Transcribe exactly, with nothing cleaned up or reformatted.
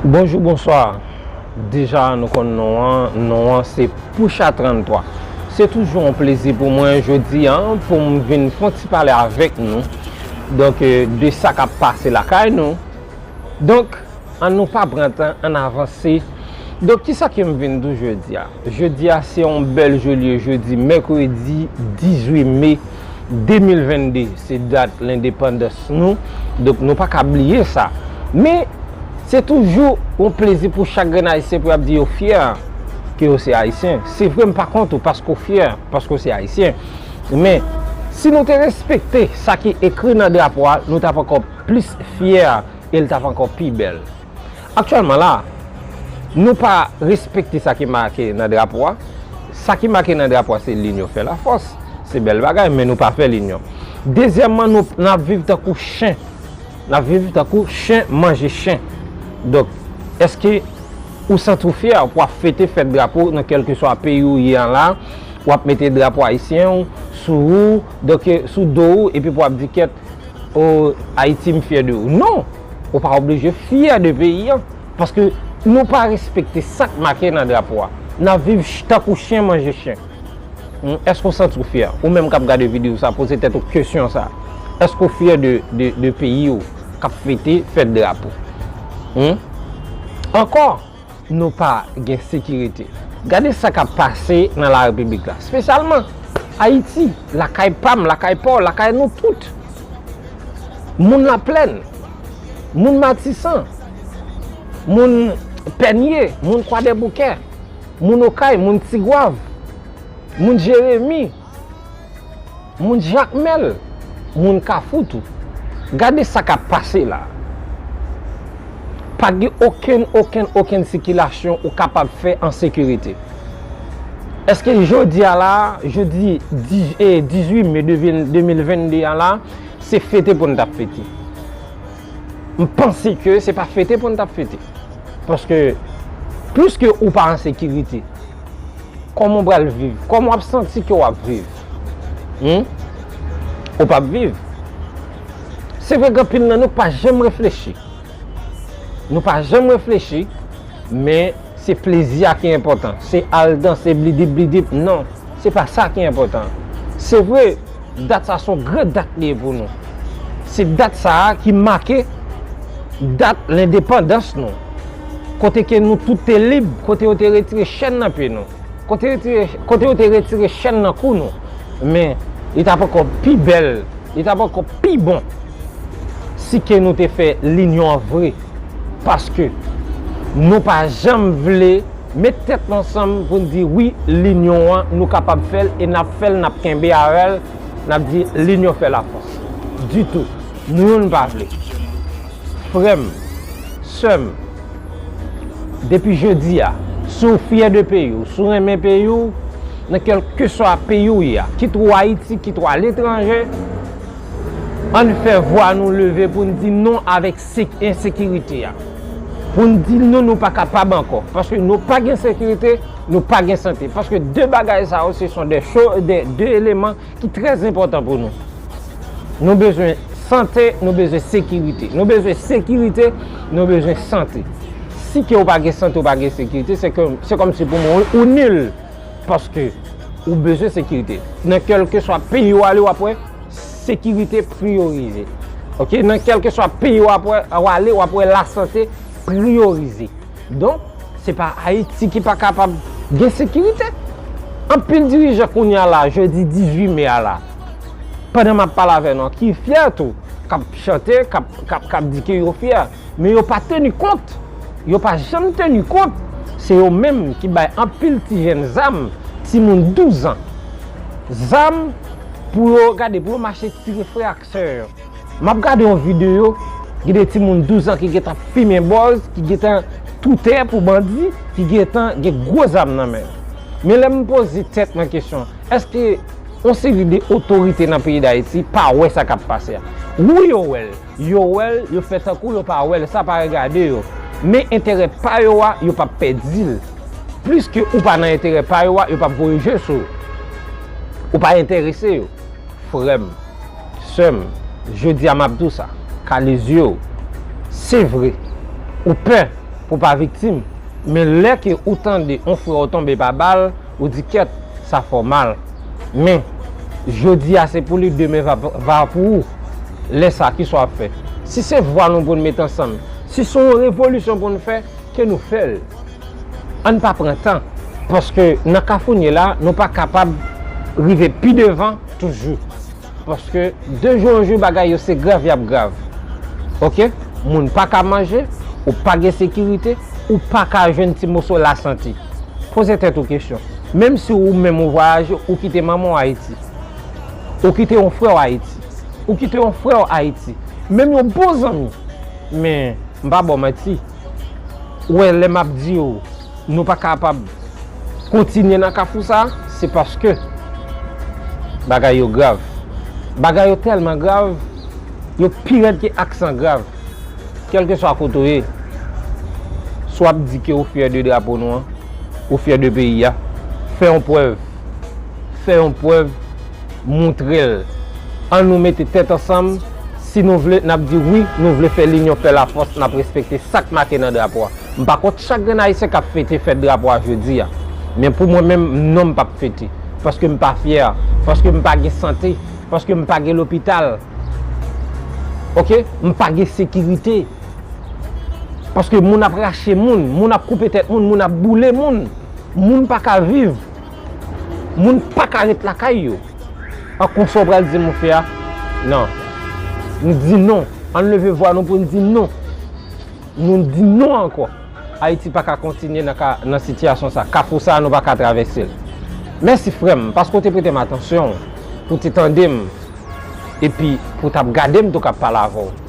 Bonjou, bonswa. Deja, nou konn non an. Non an se Poucha trannntwa. Se toujou yon plezi pou mwen jodi a pou m vin fè yon ti pale avèk nou. Donk, eh, de sa k ap pase lakay nou. Donk, ann nou pa pran tan, ann avanse. Donk, kisa ke m vin di w jodi a? Jodi a se yon bèl joli jodi, mèkredi dizuit me de mil vennde, se dat lendepandans nou. Donk, nou pa ka bliye sa. Men, se toujou yon plezi pou chak grenn Ayisyen pou y ap di yo fyè ke yo se Ayisyen. Se vre, m pa kont ou paske w fyè, paske w se Ayisyen. Men, si nou te respekte sa ki ekri nan drapo a, nou t ap ankò plis fyè e l t ap ankò pi bèl. Aktyèlman la, nou pa respekte sa ki make nan drapo a. Sa ki make nan drapo a se "L'union fait la force". Se bèl bagay, men nou pa fè linyon. Dezyèmman, nou, n ap viv tankou chen. N ap viv tankou chen manje chen. Donk, èske ou santi w fyè pou w ap fete fèt drapo nan kèlkeswa peyi w ye an la, w ap mete drapo ayisyen w sou ou, donk, sou do w, epi pou w ap di, "Kèt, o, Ayiti, m fyè de ou." Non! Ou pa oblije fyè de peyi an, paske nou pa respekte sa k make nan drapo a. N ap viv ch-, tankou chen manje chen. Hmm, èske w santi w fyè? Ou menm k ap gade videyo sa, poze tèt ou kesyon sa. Èske w fyè de, de, de peyi w k ap fete fèt drapo? Hmm? Ankò, nou pa gen sekirite. Gade sa k ap pase nan larepiblik la, espesyalman Ayiti, lakay pa m, lakay pa w, lakay nou tout. Moun Laplèn, moun Matisan, moun Pènye, moun Kwadèboukè, moun Okay, moun Tigwav, moun Jeremi, moun Jakmèl, moun Kafou tou. Gade sa k ap pase la. Pa gen okenn, okenn, okenn sikilasyon ou kapab fè an sekirite. Èske jodi a la, jodi diz, eh, dizuit me de mil vennde a la, se fete pou n t ap fete? M panse ke se pa fete pou n t ap fete. Paske, pliske ou pa an sekirite, kòman w pral viv? Kòman w ap santi ke w ap viv? Hmm? Ou p ap viv. Se vre, gen anpil nan nou k pa janm reflechi. Nou pa janm reflechi, men se plezi a ki enpòtan. Se al danse blidip blidip. Non, se pa sa ki enpòtan. Se vre, dat sa se yon gran dat li ye pou nou. Se dat sa a ki make dat lendepandans nou. Kote ke nou tout te lib, kote yo te retire chèn nan pye nou. Kote yo te, kote yo te retire chèn nan kou nou. Men, li t ap ankò pi bèl, li t ap ankò pi bon si ke nou te fè linyon an vre. Paske nou pa janm vle met tèt nou ansanm pou n di, "Wi, linyon an, nou kapab fè l e n ap fè l, n ap kenbe avè l, n ap di, 'L'union fait la force.'" Ditou. Nou youn pa vle. Frè m, sè m, depi jodi a, si w fyè de peyi w, si w renmen peyi w, nan kèlkeswa peyi w ye a, kit ou Ayiti, kit ou aletranje, ann fè vwa nou leve pou n di non avèk sek-, ensekirite a. Pou n di non, nou pa kapab ankò. Paske nou pa gen sekirite, nou pa gen sante. Paske de bagay sa yo, se son de cho-, de, de eleman ki trè enpòtan pou nou. Nou bezwen sante, nou bezwen sekirite. Nou bezwen sekirite, nou bezwen sante. Si ke ou pa gen sante, ou pa gen sekirite, se ke, se kòmsi pou mwen, ou nil. Paske ou bezwen sekirite. Nan kèlkeswa peyi w ale, w ap wè sekirite priyorize. Oke? Nan kèlkeswa peyi w ap wè, w ale, w ap wè lasante priyorize. Donk, se pa Ayiti ki pa kapab gen sekirite. Anpil dirijan kounye a la, jodi dizuit me a la, pandan m ap pale avè nou, ki fyè tou, k ap chante, k ap, k ap, k ap di ke yo fyè, men yo pa teni kont. Yo pa janm teni kont. Se yo menm ki bay anpil ti jèn zam, timoun douz an, zam pou yo gade, pou yo mache tire frè ak sè yo. M ap gade yon videyo, gen de timoun douz an ki gentan fimen bòz, ki gentan tou tè pou bandi, ki gentan gen gwo zam nan men yo. Men lè m poze tèt mwen kesyon, èske yon seri de otorite nan peyi Dayiti pa wè sa k ap pase a? Wi, yo wè l. Yo wè l, yo fè tankou yo pa wè l, sa pa regade yo. Men enterè pa yo a, yo p ap pèdi l. Pliske ou pa nan enterè pa yo a, yo p ap voye je sou ou. Ou pa enterese yo. Frè m, sè m, jodi a m ap di w sa, kale zye w. Se vre, ou pè, pou w pa viktim. Men lè ke ou tande yon frè w tonbe pa bal, ou di kèt, sa fè w mal. Men, jodi a se pou li, demen va, va pou ou. Lè sa, kisa w ap fè? Si se vwa nou pou n met ansanm, si se yon revolisyon pou n fè, ke nou fè l. Ann pa pran tan, paske nan kafou n ye la, nou pa kapab rive pi devan toujou. Paske de jou an jou bagay yo se grav y ap grav. Oke? Moun pa ka manje, ou pa gen sekirite, ou pa ka jwenn ti moso lasante. Poze tèt ou kesyon. Menm si ou menm ou vwayaje, ou kite manman w Ayiti, ou kite yon frè w Ayiti, ou kite yon frè w Ayiti, menm yon bon zanmi. Men, m pa ba w manti. Ou wè, lè m ap di yo, nou pa kapab kontinye nan kafou sa, se paske bagay yo grav. Bagay yo tèlman grav, yo pi rèd ke aksan grav. Kèlkeswa kote w ye, si w ap di ke ou fyè de drapo nou an, ou fyè de peyi a, fè yon prèv. Fè yon prèv, montre l. An nou mete tèt ansanm. Si nou vle, n ap di wi, nou vle fè linyon, fè lafòs, n ap respekte sa k make nan drapo a. M pa kont chak grenn Ayisyen k ap fete fèt drapo a jodi a. Men pou mwen menm, non, m p ap fete. Paske m pa fyè. Paske m pa gen sante. Paske m pa gen lopital. Oke? M pa gen sekirite. Paske moun ap rache moun, moun ap koupe tèt moun, moun ap boule moun. Moun pa ka viv. Moun pa ka ret lakay yo. An konsa w pral di m ou fè a? Non. Nou di non. Ann leve vwa nou pou n di non. Nou di non ankò. Ayiti pa ka kontinye nan ka, nan sitiyasyon sa. Kafou sa, nou pa ka travèse l. Mèsi frè m, paske w te prete m atansyon, pou w te tande m, epi pou w t ap gade m tou k ap pale avè w.